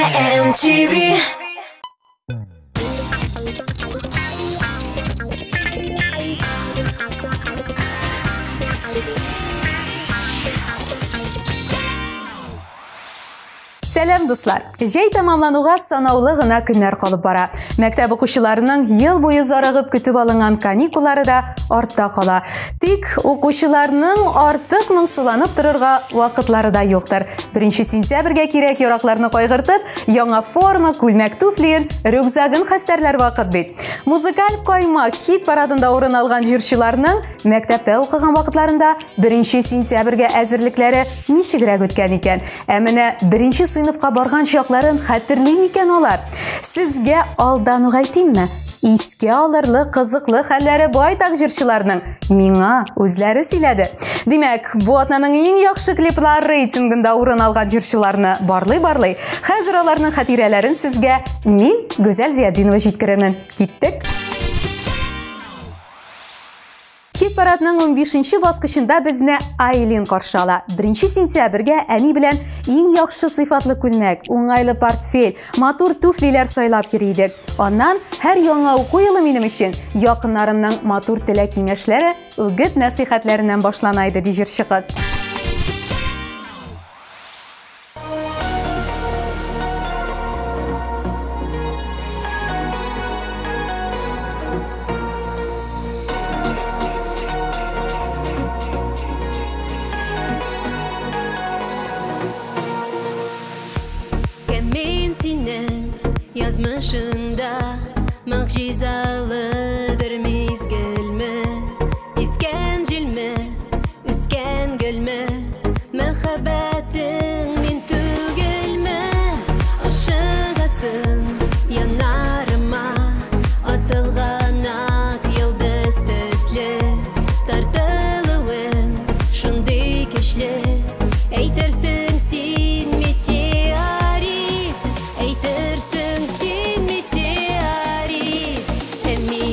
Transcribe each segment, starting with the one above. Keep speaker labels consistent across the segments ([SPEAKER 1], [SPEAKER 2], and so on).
[SPEAKER 1] MTV.
[SPEAKER 2] Сәлам, дуслар! Җәй тәмамлануга санаулы гына көннәр калып бара. Мәктәп укучыларының ел буе зарыгып көтеп алынган каникуллары да артта кала. Тик укучыларның артык моңсуланып торырга вакытлары да юктыр. 1 сентябрьгә кирәк яракларны кайгыртып, яңа форма, күлмәк, туфлиен, рюкзагын хәстәрләр вакыт бит. Музыкаль каймак хит парадында урын алган җырчыларның мәктәптә укыган вакытларында 1 сентябрьгә әзерлекләре ничегрәк үткән икән? Ә менә 1 сыйныфка барган чакларын хәтерли микән алар? Сезгә алдан ук әйтимме? Искә алырлык кызыклы хәлләре байтак җырчыларның. Миңа үзләре сөйләде. Димәк, бу атнаның иң яхшы клиплар рейтингында урын алган җырчыларны барлый-барлый, хәзер аларның хатирәләрен сезгә мин, Гүзәл Зиятдинова җиткерермен. Киттек! Хит парадның 15 баскычында безне Айлин каршы ала. 1 сентябрьгә әни белән иң яхшы сыйфатлы күлмәк, уңайлы портфель, матур туфлиләр сайлап йөри идек. Аннан һәр яңа уку елы минем өчен якыннарымның матур теләк киңәшләре, үгет нәсыйхәтләреннән башлана иде, ди җырчы кыз.
[SPEAKER 1] Мин синең язмышыңда могҗизалы бер мизгелме, искән җилме, үскән гөлме, мәхәббәтең мин түгелме? Ашыгасың яннарыма, атылган ак йолдыз төсле, тартылуың шундый көчле, әйтерсең син метеорит, әйтерсең син метеорит. Ә мин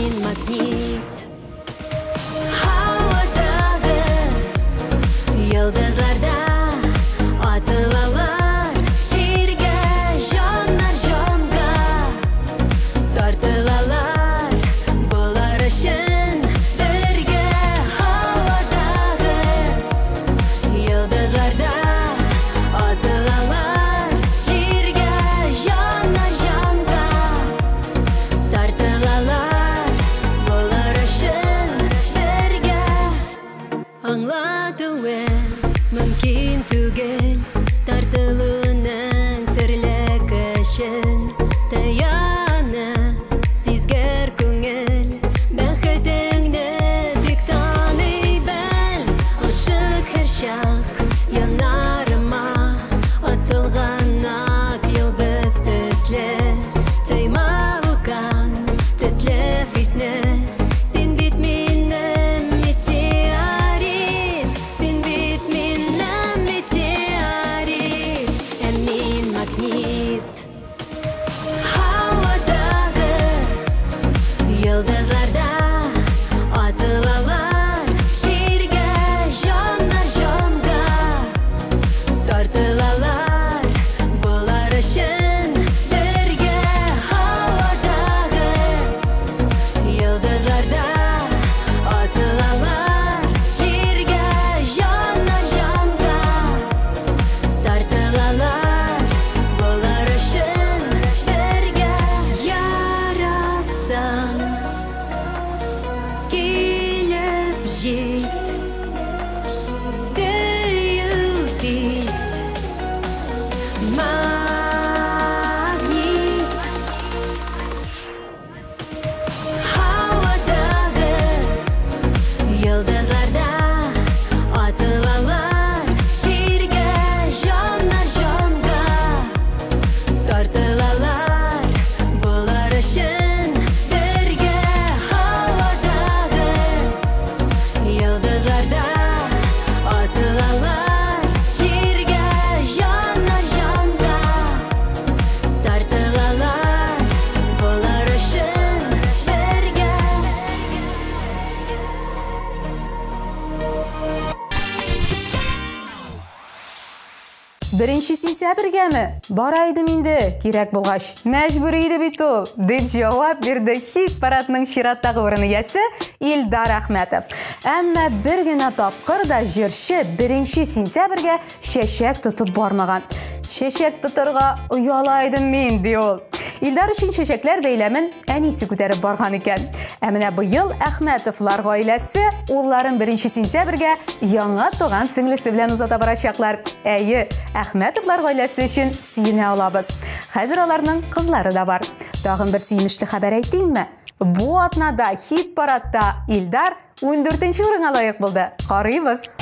[SPEAKER 2] Беренче сентябрьгәме? Бара идем инде, кирәк булгач. Мәҗбүри иде бит ул, дип җавап бирде хит-парадның чираттагы урын иясе Илдар Әхмәтов. Әмма бер генә тапкыр да җырчы беренче сентябрьгә чәчәк тотып бармаган. Чәчәк тотарга ояла идем мин, ди ул. Илдар өчен чәчәкләр бәйләмен әнисе күтәреп барган икән. Ә менә быел Әхмәтовлар гаиләсе улларын 1 сентябрьгә яңа туган сеңлесе белән озата барачаклар. Әйе, Әхмәтовлар гаиләсе өчен сөенә алабыз. Хәзер аларның кызлары да бар. Тагын бер сөенечле хәбәр әйтимме? Бу атнада хит-парадта Илдар 14 урынга лаек булды. Карыйбыз.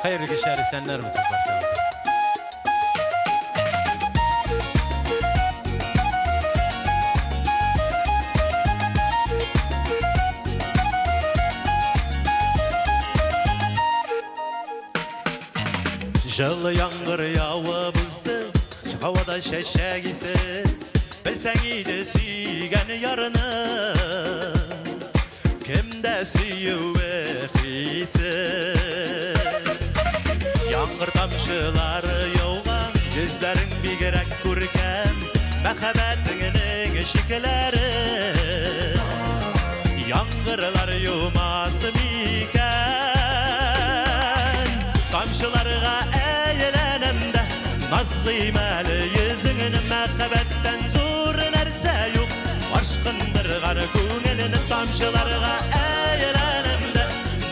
[SPEAKER 3] Хәерле кичләр, исәннәрмесез барчагыз. Җылы яңгыр явып узды, һавада чәчәк исе. Белсәң иде сөйгән ярны, кемдә сөюе хисе. Яңгыр тамчылары яуган, йөзләрең бигрәк күркәм, мәхәббәтеңнең шикләре. Яңгырлар юмас микән? Тамчыларга әйләнәм дә, назлыйм әле йөзеңне, мәхәббәттән зур нәрсә юк. Ашкындырган күңелне тамчыларга әйләнәм дә,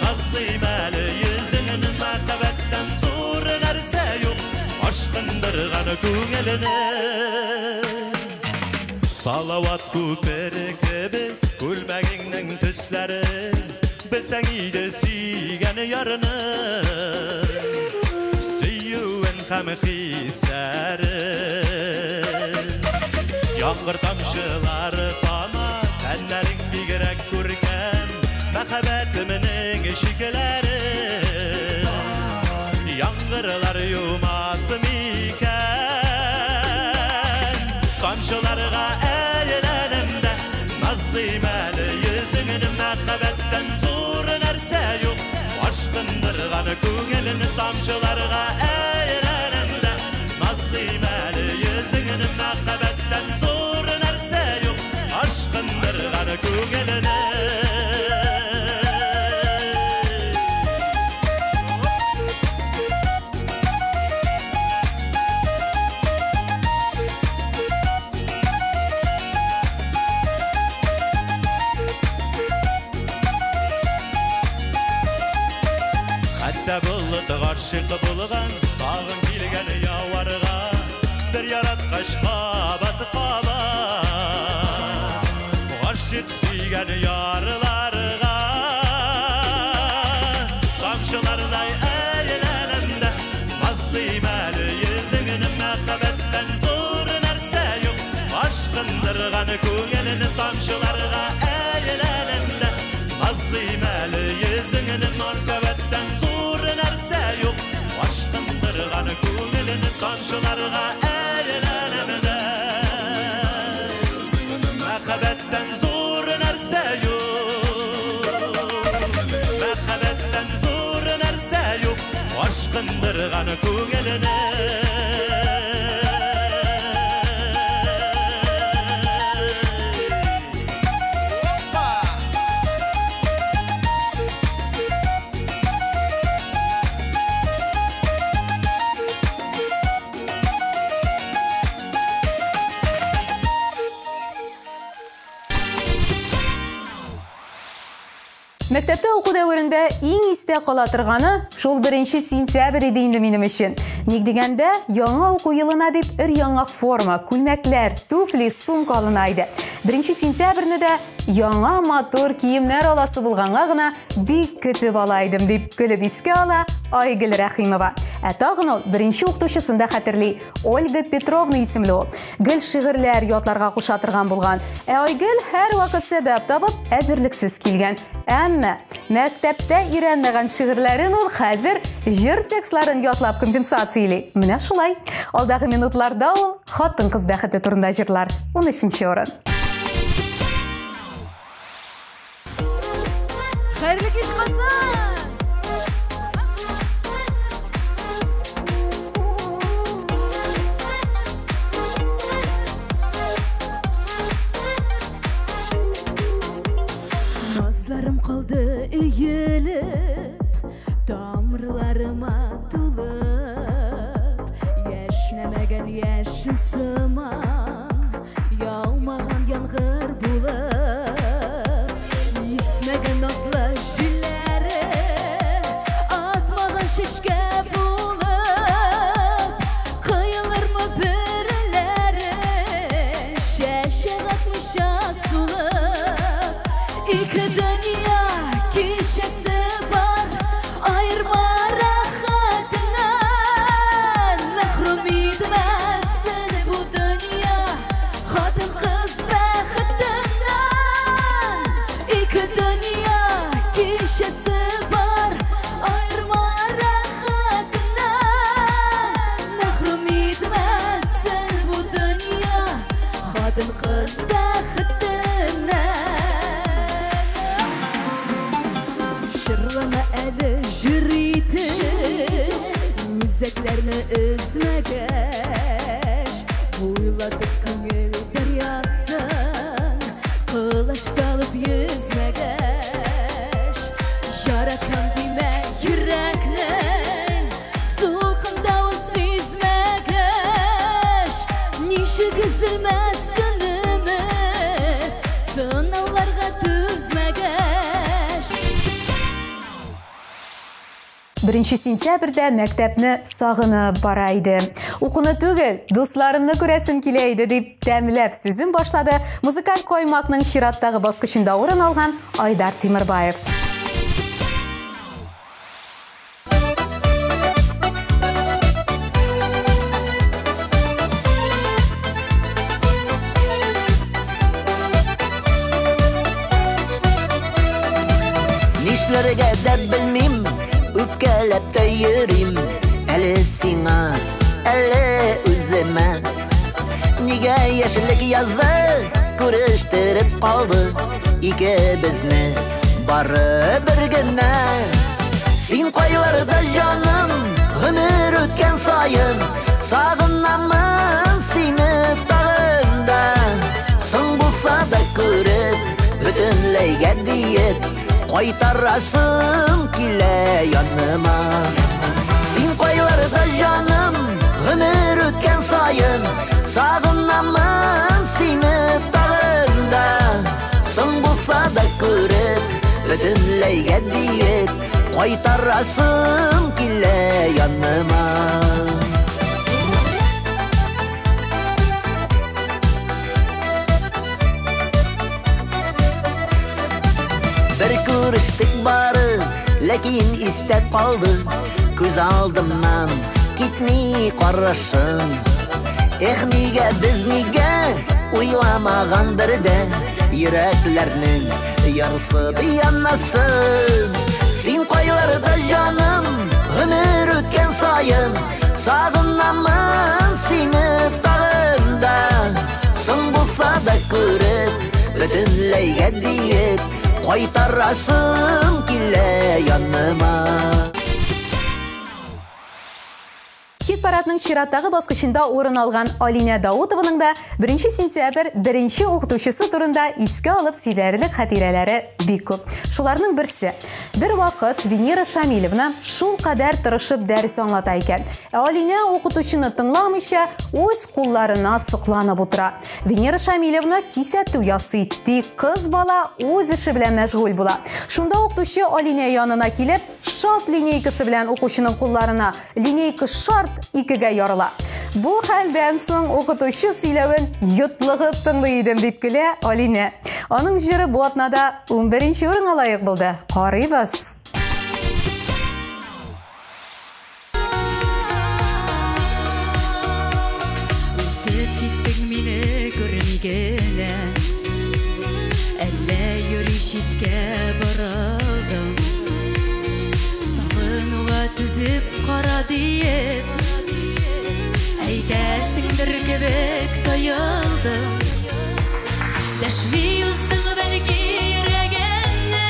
[SPEAKER 3] назлыйм әле йөзеңне, мәхәббәттән зур нәрсә юк. Ашкындырган күңелне. Салават күпере кебек күлмәгеңнең төсләре, белсәң иде сөйгән ярны, сөюен һәм хисләре. Яңгыр тамчылары тама, тәннәрең бигрәк күркәм, мәхәббәтемнең шикләре. Яңгырлар юмас микән? Тамчыларга әйләнәм дә, назлыйм әле йөзеңне, мәхәббәттән зур нәрсә юк. Ашкындырган күңелне тамчыларга әйләнәм дә, назлыйм әле йөзеңне, мәхәббәттән зур нәрсә юк. Ашкындырган күңелне. Хәтта болыт гашыйк булган, тагын килгән яварга, бер яраткач кабат кабат, гашыйк сөйгән ярларга. Тамчылардай әйләнәм дә, назлыйм әле йөзеңне, мәхәббәттән зур нәрсә юк. Ашкындырган күңелне тамчыларга әйләнәм дә, назлыйм әле йөзеңне, мәхәббәттән зур нәрсә юк. Ашкындырган күңелне тамчыларга әйләнәм дә, мәхәббәттән зур нәрсә юк. Мәхәббәттән зур нәрсә юк. Ашкындырган күңелне.
[SPEAKER 2] Мәктәптә уку дәверендә иң истә кала торганы шул 1 сентябрь иде инде минем өчен. Ник дигәндә, яңа уку елына дип өр яңа форма, күлмәкләр, туфли, сумка алына иде. 1 сентябрьне дә яңа матур киемнәр аласы булганга гына бик көтеп ала идем, дип көлеп искә ала Айгөл Рәхимова. Ә тагын ул беренче укытучысын да хәтерли. Ольга Петровна исемле ул. Гел шигырьләр ятларга куша торган булган. Ә Айгөл һәрвакыт сәбәп табып, әзерлексез килгән. Әмма мәктәптә өйрәнмәгән шигырьләрен ул хәзер җыр текстларын ятлап компенсацияли. Менә шулай. Алдагы минутларда ул хатын-кыз бәхете турында җырлар. 13 урын.
[SPEAKER 1] Хәерле кич, Казан! Назларым калды өелеп, тамырларыма тулып, яшьнәмәгән яшен сыман, яумаган яңгыр булып, исмәгән назлы җилләре, атмаган чәчкә булып, кыелырмы бөреләре, чәчәк атмыйча сулып. Ике дөнья кичәсе бар, аерма рәхәтеннән, мәхрүм итмәсен бу дөнья хатын-кыз бәхетеннән. Ике дөнья кичәсе бар, аерма рәхәтеннән, мәхрүм итмәсен бу дөнья хатын-кыз бәхетеннән. Җырлама әле җыр итеп, үзәкләрне өзмәгәч, буйлатып күңел дәрьясын, колач салып йөзмәгәч, яратам димә йөрәкнең сулкындавын сизмәгәч, ничек өзелмәсен өмет, сынауларга түзмәгәч.
[SPEAKER 2] 1 сентябрьдә мәктәпне сагынып бара иде. Укуны түгел, дусларымны күрәсем килә иде, дип тәмләп сүзен башлады музыкаль каймакның чираттагы баскычында урын алган Айдар Тимербаев.
[SPEAKER 4] Нишләргә дә белмим, үпкәләп тә йөрим, әле сиңа, әле үземә. Нигә яшьлек язы күрештереп калды икебезне бары бер генә. Син кайларда, җаным, гомер үткән саен сагынамын сине тагын да. Соң булса да күреп, бөтенләйгә диеп, кайтарасым килә яныма. Син кайларда, җаным, гомер үткән саен сагынамын сине тагын да. Соң булса да күреп, бөтенләйгә диеп, кайтарасым килә яныма. Бер күрештек бары, ләкин истә калды, күз алдымнан китми карашың. Эх, нигә без нигә уйламаган бердә йөрәкләрнең ярсып янасын. Син кайларда, җаным, гомер үткән саен сагынамын сине тагын да. Соң булса да күреп, бөтенләйгә диеп, кайтарасым килә яныма.
[SPEAKER 2] Хит-парадның чираттагы баскычында урын алган Алинә Даутованың да 1 сентябрь беренче укытучысы турында искә алып сөйләрлек хатирәләре бик күп. Шуларның берсе. Бер вакыт Венера Шамилевна шул кадәр тырышып дәрес аңлата икән. Ә Алинә укытучыны тыңламыйча үз кулларына сокланып утыра. Венера Шамилевна кисәтү ясый, тик кыз бала үз эше белән мәшгуль була. Шунда укытучы Алинә янына килеп, шарт линейкасы белән укучының кулларына линейка шарт икегә ярыла. Бу хәлдән соң укытучы сөйләвен йотлыгып тыңлый идем, дип көлә Алинә. Аның җыры бу атнада 11 урынга лаек булды. Карыйбыз.
[SPEAKER 5] Үтеп киттең мине күрми генә, әллә йөри читкә борылдың. Сагынуга түзеп кара диеп, әйтәсеңдер кебек тоелдым. Дәшми уздың бәлки йөрәгеңне,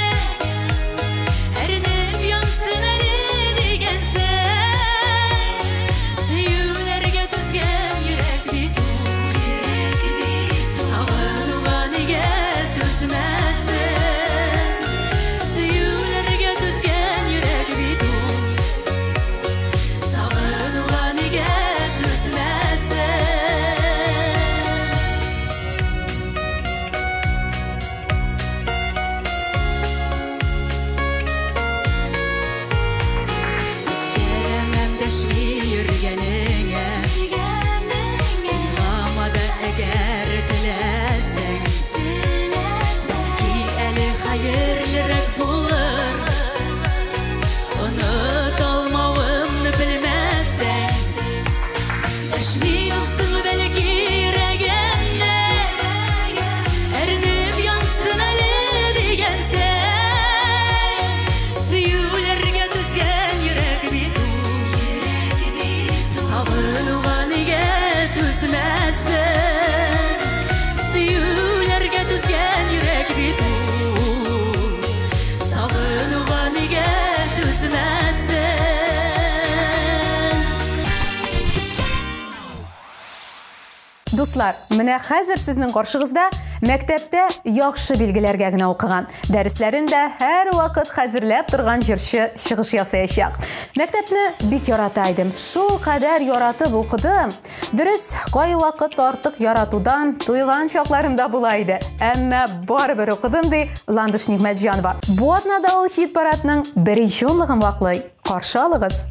[SPEAKER 2] Дуслар, менә хәзер сезнең каршыгызда мәктәптә яхшы билгеләргә генә укыган, дәресләрен дә һәрвакыт хәзерләп торган җырчы чыгыш ясаячак. Мәктәпне бик ярата идем. Шул кадәр яратып укыдым. Дөрес, кайвакыт артык яратудан туйган чакларым да була иде. Әмма барыбер укыдым, ди Ландыш Нигъмәтҗанова. Бу атнада ул хит-парадның беренче унлыгын ваклый. Каршы алыгыз.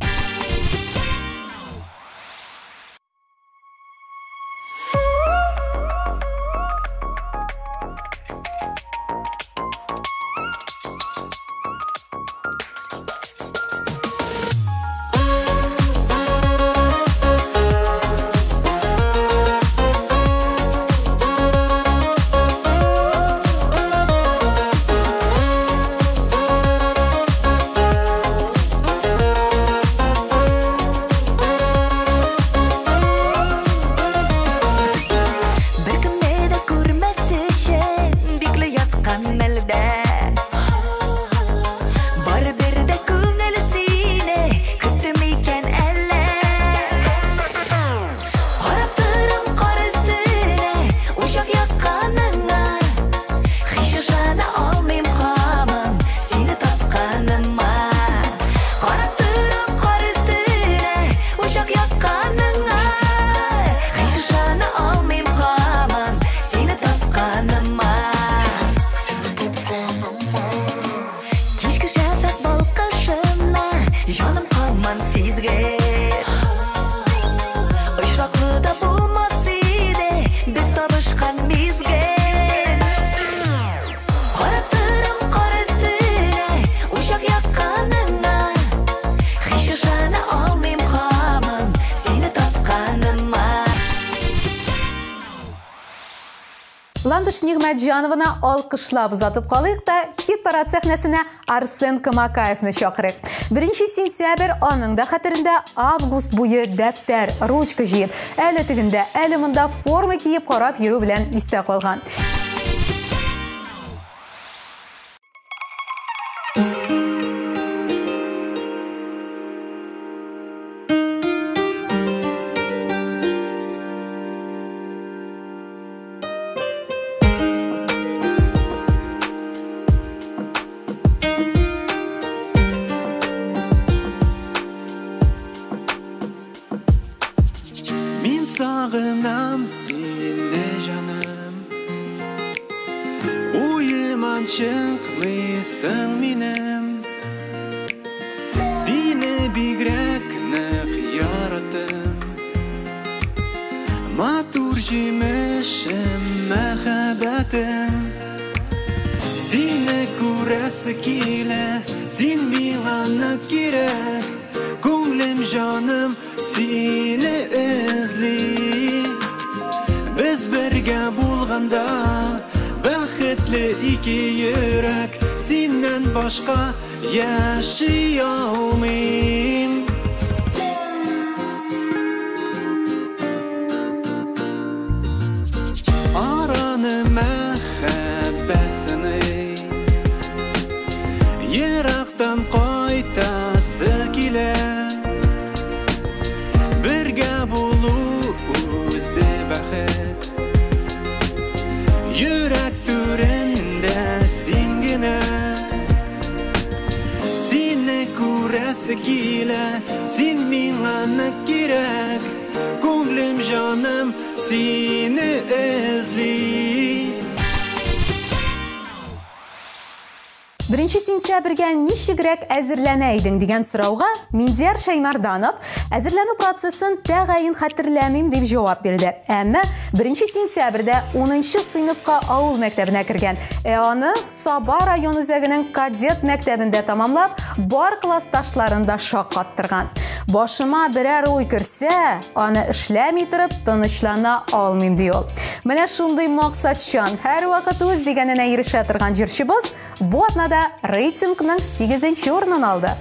[SPEAKER 2] Ландыш Нигъмәтҗанованы алкышлап озатып калыйк та хит-парад сәхнәсенә Арсен Камакаевны чакырыйк. 1 сентябрь аның да хәтерендә август буе дәфтәр, ручка җыеп, әле тегендә, әле монда форма киеп карап йөрү белән истә калган.
[SPEAKER 6] Сағынам сені жаным, ойыман шықмайсың менім, сені бигрәк нық яраттым, матур жемішім махаббатым, сені көрәсі келе, сен миңа нык кирәк, көңлім жаным сені ізли. Біз бірге болғанда бақытлы екі жүрек, сенен басқа яши алмайм. Араны махаббат сыный, ерақтан қайтасы келе, бірге болу өзі бақыт, жүрек төрінде сен генә, сені көрәсе килә, сен миңа нык кирәк, күңлем жаным сине эзли.
[SPEAKER 2] 1 сентябрьгә ничегрәк әзерләнә идең дигән сорауга Миндияр Шәймәрданов әзерләнү процессын тәгаен хәтерләмим дип җавап бирде. Әмма 1 сентябрьдә 10 сыйныфка авыл мәктәбенә кергән. Ә аны Саба район үзәгенең кадет мәктәбендә тамамлап, бар классташларын да шаккаттырган. Башыма берәр уй керсә, аны эшләми торып тынычлана алмыйм ди ул. Менә шундый максатчан, һәрвакыт үз дигәненә ирешә торган җырчыбыз бу атнада рейтингның 8-нче урынын алды.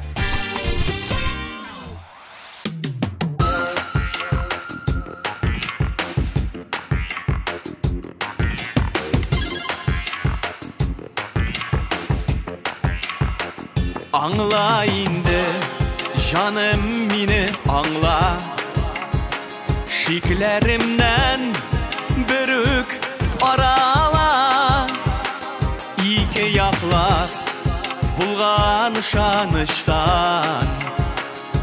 [SPEAKER 6] Аңла инде, жаным мине аңла, шикләремнән Берүк арала. Ике яклап булган ышаныштан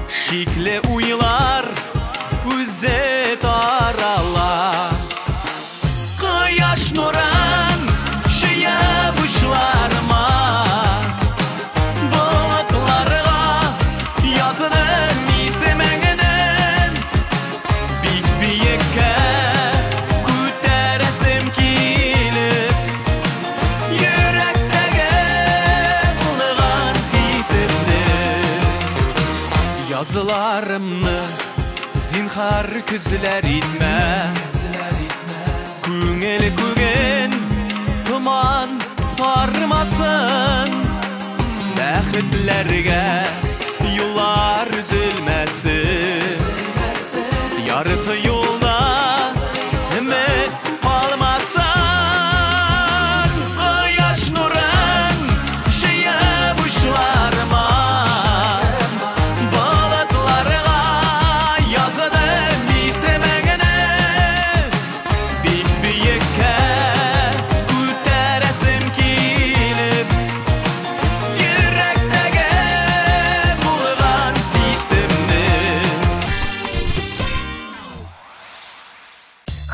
[SPEAKER 6] шикле уйлар үзе тарала. Кояш нурын җыеп учларыма, болытларга яздым исемеңне. Бик биеккә күтәрәсем килеп, йөрәктәге булган хисемне. Языларымны зинһар көзләр итмә, күңел күген томан сармасын. Бәхетләргә юллар өзелмәсен, ярты юлда өмет калмасын. Кояш нурын җыеп учларыма, болытларга яздым исемеңне. Бик биеккә күтәрәсем килеп, йөрәктәге булган исемне.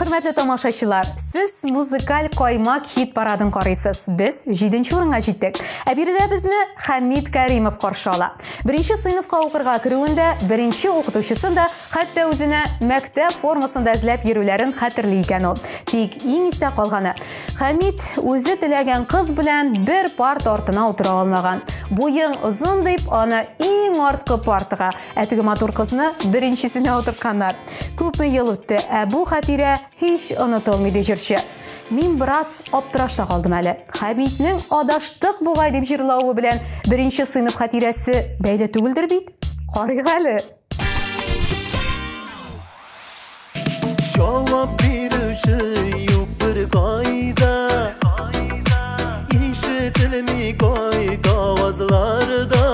[SPEAKER 2] Хөрмәтле тамашачылар, сез музыкаль каймак хит парадын карыйсыз. Без 7 урынга җиттек. Ә биредә безне Хәмид Кәримов каршы ала. Беренче сыйныфка укырга керүендә беренче укытучысын да, хәтта үзенә мәктәп формасында эзләп йөрүләрен хәтерли икән ул. Тик иң истә калганы, Хәмид үзе теләгән кыз белән бер парта артына утыра алмаган. Буең озын дип, аны иң арткы партага, ә теге матур кызны беренчесенә утыртканнар. Күпме ел үтте, ә бу хатирә һич онытылмый, ди җырчы. Мин бераз аптырашта калдым әле. Хәмиднең адаштык бугай дип җырлавы белән беренче сыйныф хатирәсе бәйле түгелдер бит? Карыйк әле.
[SPEAKER 7] Җавап бирүче юк бер кайда, ишетелми кайда авазларда.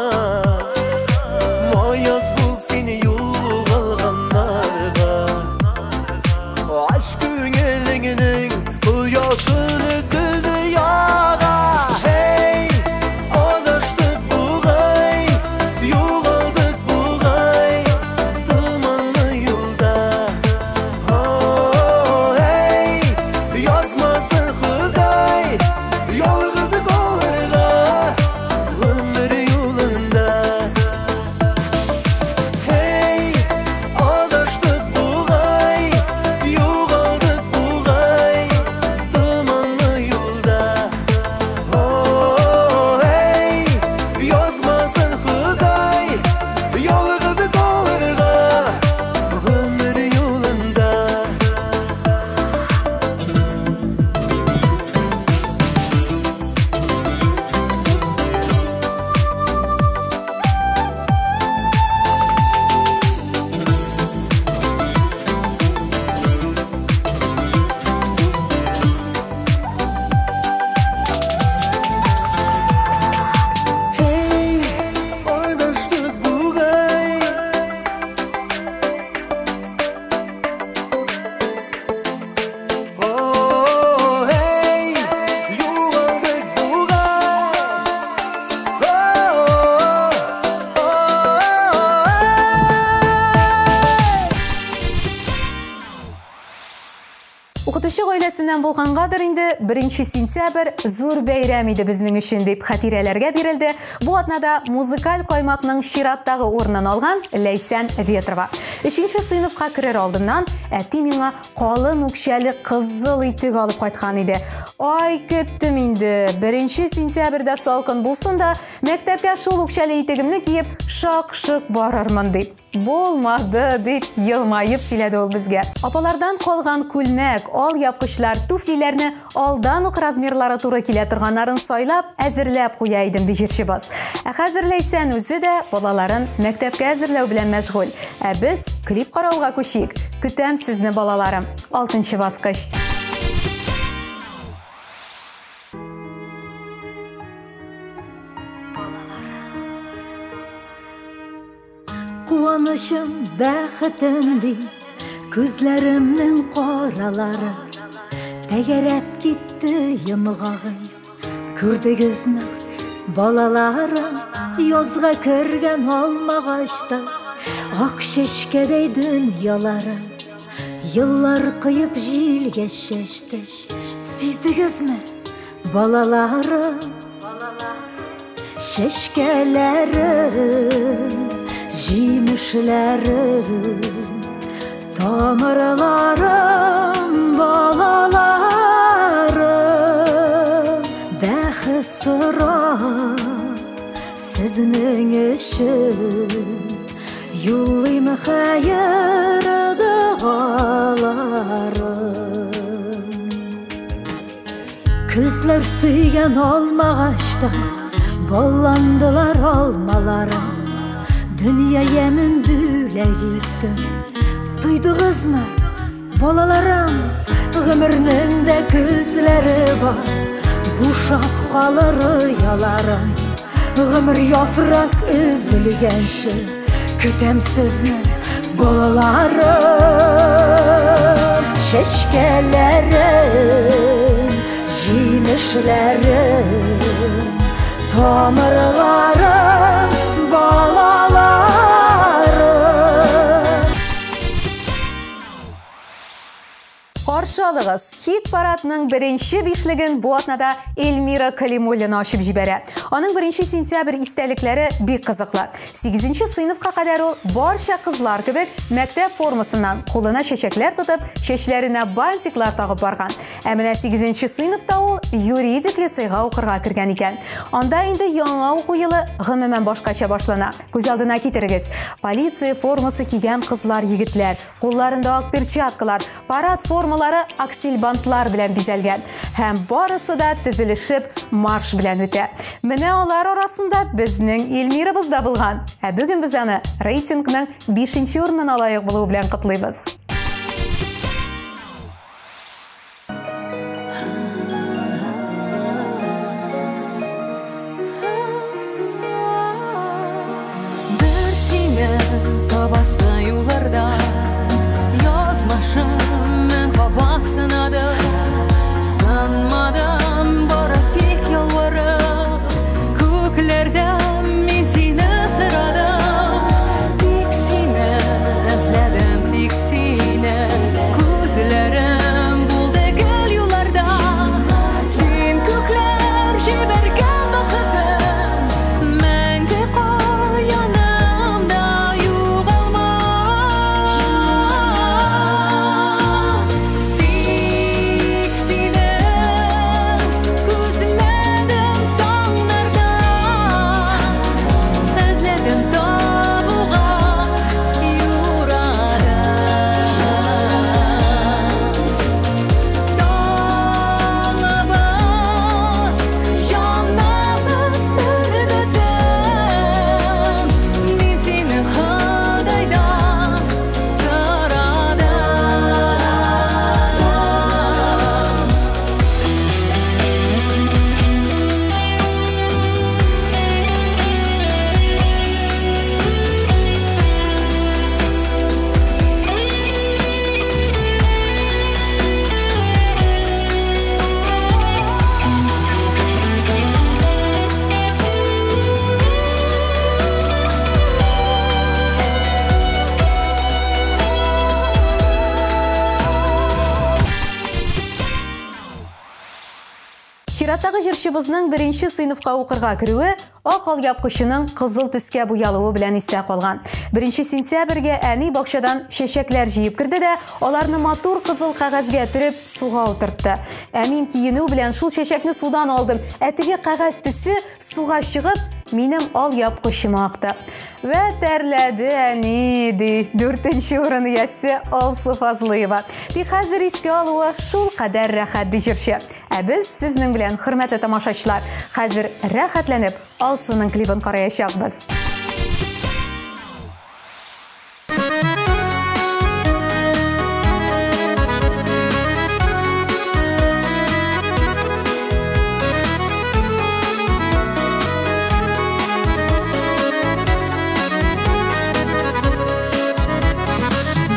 [SPEAKER 7] Маяк бул син югалганнарга, Ач күңелеңнең кояшын дөньяга. Hey, адаштык бугай, югалдык бугай, томанлы юлда. Oh, hey, язмасын Ходай, ялгыз калырга гомер юлында. Hey, адаштык бугай, югалдык бугай, томанлы юлда. Oh, hey, язмасын Ходай, ялгыз калырга гомер юлында. Hey, адаштык бугай. Oh, hey, югалдык бугай. Oh, oh, hey.
[SPEAKER 2] Укытучы гаиләсеннән булгангадыр инде 1 сентябрь зур бәйрәм иде безнең өчен дип хатирәләргә бирелде. Бу атнада музыкаль каймакның чираттагы урынын алган Ләйсән Ветрова. 3 сыйныфка керер алдыннан әти миңа калын үкчәле кызыл итек алып кайткан иде. Ай, көттем инде. 1 сентябрьдә салкын булсын да, мәктәпкә шул үкчәле итегемне киеп шак-шок барырмын дип. Булмады дип елмаеп сөйләде ул безгә. Апалардан калган күлмәк, алъяпкычлар, туфлиләрне алдан ук размерлары туры килә торганнарын сайлап, әзерләп куя идем, ди җырчыбыз. Ә хәзер Ләйсән үзе дә балаларын мәктәпкә әзерләү белән мәшгуль. Ә без клип карауга күчик. Көтәм сезне, балаларым. 6 баскыч.
[SPEAKER 5] Куанышым, бәхетем ди, күзләремнең каралары. Тәгәрәп китте йомгагым. Күрдегезме, балаларым, язга кергән алмагачта ак чәчкәдәй дөньялары еллар коеп җилгә чәчте. Сиздегезме, балаларым, чәчкәләрем, җимешләрем, тамырларым, балаларым, бәхет сорап сезнең өчен юллыйм хәер догаларым. Күзләр сөйгән алмагачта балландылар алмаларым. Дөнья ямен бүләк иттем. Тойдыгызмы, балаларым, гомернең дә күзләре бар, бушап калыр ояларым. Гомер яфрак өзелгәнче көтәм сезне, балаларым. Чәчкәләрем, җимешләрем, тамырларым, балаларым.
[SPEAKER 2] Каршы алыгыз, хит парадның беренче бишлеген бу атнада Эльмира Калимуллина ачып җибәрә. Аның 1 сентябрь истәлекләре бик кызыклы. 8 сыйныфка кадәр ул барча кызлар кебек мәктәп формасыннан кулына чәчәкләр тотып, чәчләренә бантиклар тагып барган. Ә менә 8 сыйныфта ул юридик лицейга укырга кергән икән. Анда инде яңа уку елы гомумән башкача башлана. Күз алдына китерегез. Полиция формасы кигән кызлар, егетләр, кулларында ак перчаткалар, парад формалары аксельбантлар белән бизәлгән. Һәм барысы да тезелешеп марш белән үтә. Менә алар арасында безнең Эльмирабыз да булган. Ә бүген без аны рейтингның 5 урынына лаек булуы белән котлыйбыз.
[SPEAKER 8] Бер сине табасы юлларда язмышым мең кабат сынады. Сынмадым, бары тик ялварып, күкләрдән мин сине сорадым. Тик сине эзләдем, тик сине. Күзләрем булды гел юлларда. Син күкләр җибәргән бәхетем, мәңге кал янымда, югалма. Тик сине күзләдем таңнарда, эзләдем табуга юрадым. Таңыбыз, җаныбыз бер бөтен, мин сине Ходайдан сорадым.
[SPEAKER 2] Чираттагы җырчыбызның беренче сыйныфка укырга керүе ак алъяпкычының кызыл төскә буялуы белән истә калган. 1 сентябрьгә әни бакчадан чәчәкләр җыеп керде дә, аларны матур кызыл кәгазьгә төреп суга утыртты. Ә мин киенү белән шул чәчәкне судан алдым. Ә теге кәгазь төсе суга чыгып, минем алъяпкычыма акты. Вә тәрләде әни, ди 4 урын иясе Алсу Фазлыева. Тик хәзер искә алуы шул кадәр рәхәт, ди җырчы. Ә без сезнең белән, хөрмәтле тамашачылар, хәзер рәхәтләнеп Алсуның клибын караячакбыз.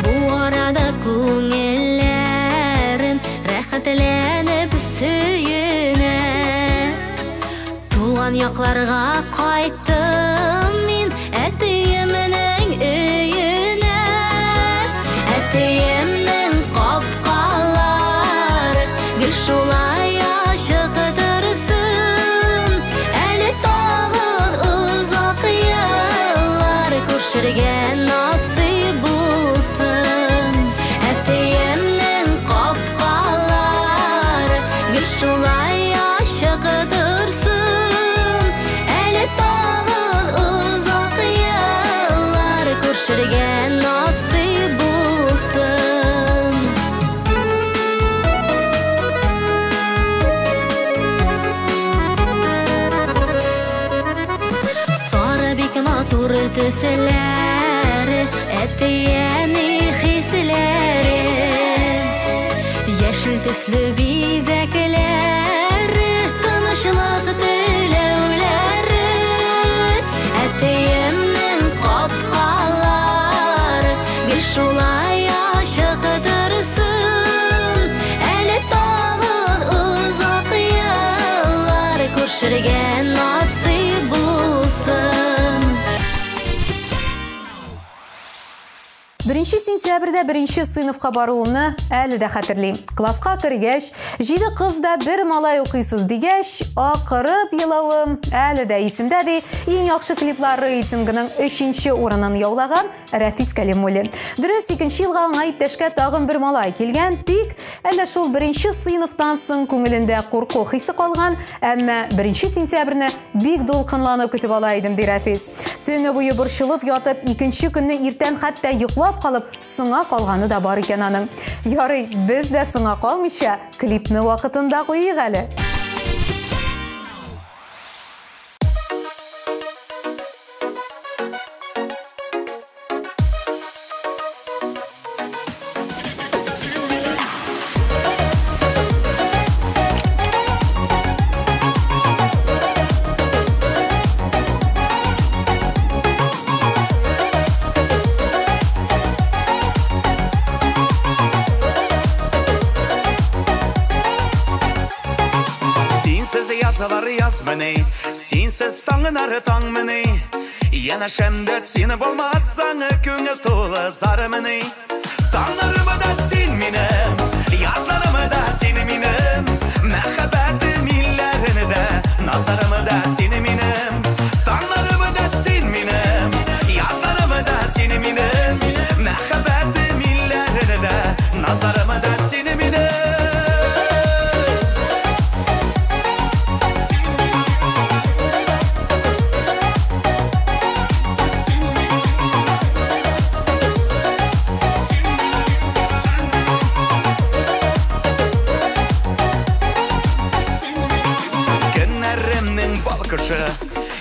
[SPEAKER 9] Бу арада күңелләрем рәхәтләнде.
[SPEAKER 1] Ялларга кайттым мин әтиемнең өенә. Әтиемнең капкалары гел шулай ачык торсын. Әле тагын озак еллар күрешергә насыйп булсын. Әтиемнең капкалары гел шулай ачык торсын. Әле тагын озак еллар күрешергә насыйп булсын. Сары бик матур төсләр, әти-әни хисләре. Яшел төсле бизәкләр, тынычлык теләүләре. Әтиемнең капкалары гел шулай ачык торсын. Әле тагын озак еллар күрешергә насыйп булсын.
[SPEAKER 2] 1 сентябрьдә 1 сыйныфка баруымны әле дә хәтерлим. Класска кергәч, 7 кыз да бер малай укыйсыз дигәч, акырып елавым әле дә исемдә, ди иң яхшы клиплар рейтингының 3-нче урынын яулаган Рәфис Кәлимуллин. Дөрес, 2-нче елга аңа иптәшкә тагын бер малай килгән, тик әллә шул 1 сыйныфтан соң күңелендә курку хисе калган, әмма 1 сентябрьне бик дулкынланып көтеп ала идем, ди Рәфис. Төне буе борчылып ятып, 2-нче көнне иртән хәтта йоклап калып, соңа калганы да бар икән аның. Ярый, без дә соңа калмыйча клипны вакытында куйыйк әле.
[SPEAKER 6] Язмыни, синсез таңнары таңмыни, янәшәмдә син булмасаң, күңел тулы зармыни. Таңнарымы да син минем, язларымы да син минем, мәхәббәтем илләрен дә, назларымы да син минем. Таңнарымы да син минем, язларымы да син минем, мәхәббәтем илләрен дә, назларымы да син минем.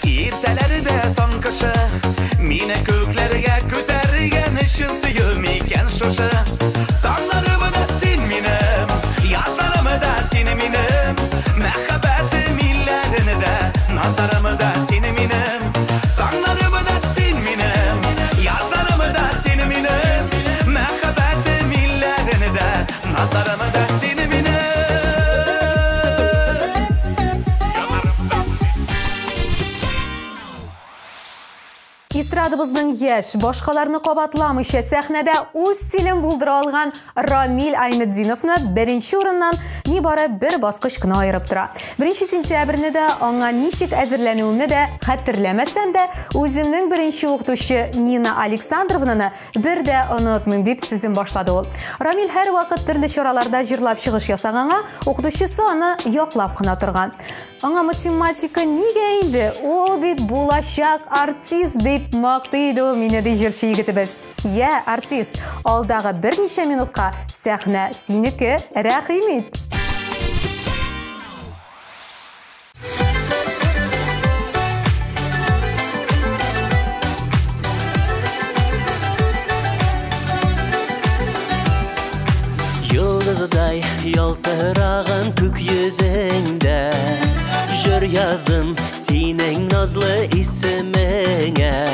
[SPEAKER 6] Иртәләрдә таң кышы, мине күкләргә күтәргән өчен сөю микән шушы? Таңнарымы да син минем, язларымы да син минем, мәхәббәтем илләрен дә, назларымы да син минем. Таңнарымы да син минем, язларымы да син минем, мәхәббәтем илләрен дә, назларымы да син минем.
[SPEAKER 2] Эстрадабызның яшь, башкаларны кабатламыйча сәхнәдә үз стилен булдыра алган Рамил Айметдиновны 1 урыннан нибары бер баскыч кына аерып тора. 1 сентябрьне дә аңа ничек әзерләнүемне дә хәтерләмәсәм дә, үземнең беренче укытучы Нина Александровнаны бер дә онытмыйм, дип сүзен башлады ул. Рамил һәрвакыт төрле чараларда җырлап чыгыш ясаганга, укытучысы аны яклап кына торган. Аңа математика нигә инде? Ул бит булачак артист дип мактый иде ул мине, ди җырчы егетебез. Я, артист, алдагы берничә минутка сәхнә синеке, рәхим ит.
[SPEAKER 7] Йолдыздай ялтыраган күк йөзеңдә җыр яздым синең назлы исемеңә.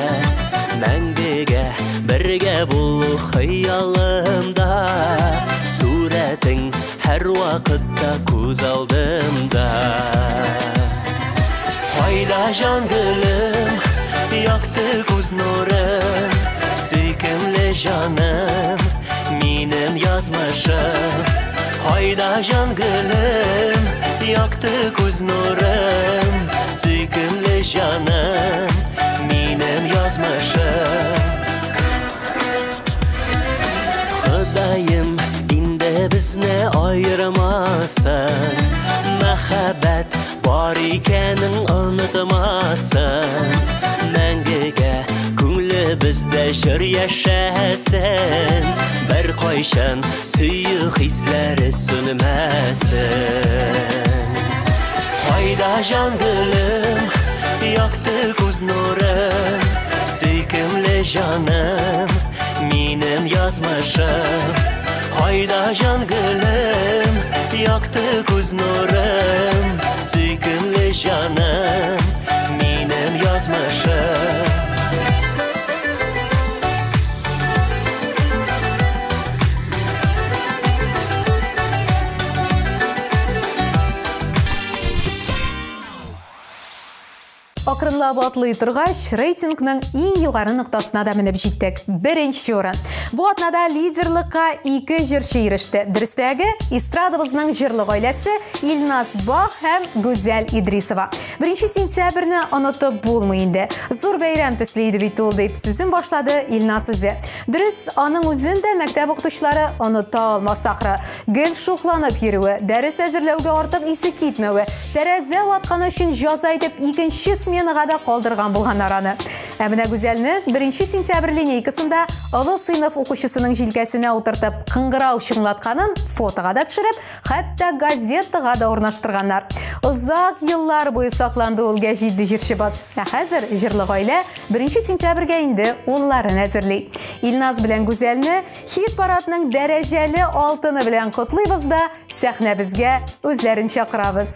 [SPEAKER 7] Мәңгегә бергә булу хыялымда, сурәтең һәр вакытта күз алдымда. Кайда җан гөлем, якты күз нурым, сөйкемле җаным, минем язмышым. Кайда җан гөлем, якты күз нурым, сөйкемле җаным, минем язмышым. Ходаем инде безне аермасын, мәхәббәт бар икәнен онытмасын. Мәңгегә күңелебездә җыр яшәсен, бер кайчан сөю хисләре сүнмәсен. Кайда җан гөлем, якты күз нурым, сөйкемле җаным, минем язмышым. Кайда җан гөлем, якты күз нурым, сөйкемле җаным, минем язмышым.
[SPEAKER 2] Акрынлап атлый торгач, рейтингның иң югары ноктасына да менеп җиттек. Беренче урын. Бу атнада лидерлыкка ике җырчы иреште. Дөрестәге, эстрадабызның җырлы гаиләсе Илназ Бах һәм Гүзәл Идрисова. 1 сентябрьне онытып булмый инде. Зур бәйрәм төсле иде бит ул, дип сүзен башлады Илназ үзе. Дөрес, аның үзен дә мәктәп укытучылары оныта алмас ахры. Гел шукланып йөрүе, дәрес әзерләүгә артык исе китмәве, тәрәзә ватканы өчен җаза итеп икенче сменага да калдырган булганнар аны. Ә менә Гүзәлне 1 сентябрь линейкасында олы сыйныф укучысының җилкәсенә утыртып кыңгырау чыңлатканын фотога да төшереп, хәтта газетага да урнаштырганнар. Озак еллар буе сакланды ул гәҗитде җырчыбыз. Ә хәзер җырлы гаилә 1 сентябрьгә инде улларын әзерли. Илназ белән Гүзәлне хит-парадның дәрәҗәле алтыны белән котлыйбыз да сәхнәбезгә үзләрен чакырабыз.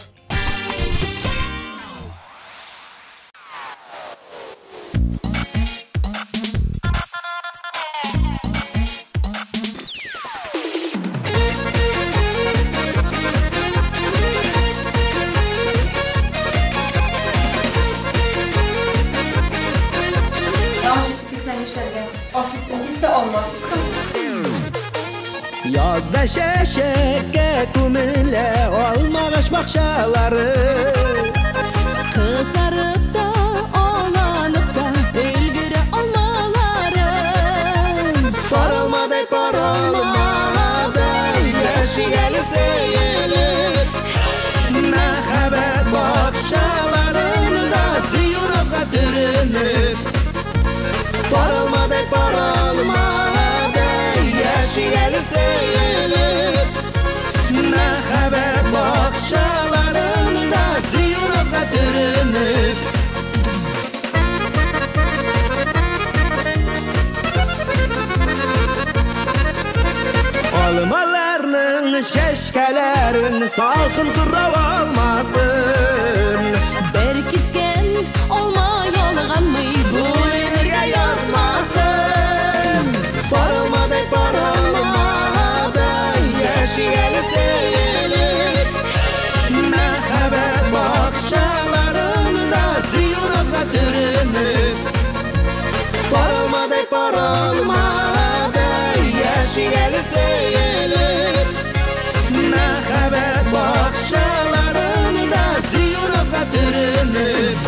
[SPEAKER 7] Язда чәчәккә күмелә алмагач бакчалары.
[SPEAKER 8] Кызарып та, аланып та өлгерә алмалары.
[SPEAKER 7] Паралмадай, паралмадай, яшик әле сөелеп. Мәхәббәт бакчаларында сөю назга төренеп. Паралмадай, паралмадай, яшик әле сөелеп. Мәхәббәт бакчаларында сөю назга төренеп. Алмаларның чәчкәләрен салкын кырау алмасын.
[SPEAKER 8] Бер кискән алма ялганмый, бүленергә язмасын.
[SPEAKER 7] Паралмадай, паралмадай, яшик әле сөелеп. Мәхәббәт бакчаларында сөю назга төренеп. Паралмадай, паралмадай, яшик әле сөелеп. Мәхәббәт бакчаларында сөю назга төренеп.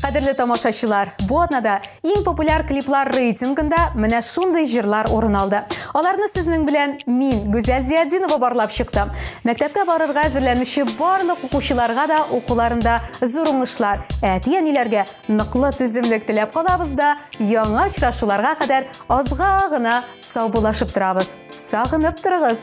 [SPEAKER 2] Кадерле тамашачылар, бу атнада иң популяр клиплар рейтингында менә шундый җырлар урын алды. Аларны сезнең белән мин, Гүзәл Зиятдинова, барлап чыктым. Мәктәпкә барырга әзерләнүче барлык укучыларга да укуларында зур уңышлар, әти-әниләргә ныклы түземлек теләп калабыз да, яңа очрашуларга кадәр азга гына саубуллашып торабыз. Сагынып торыгыз.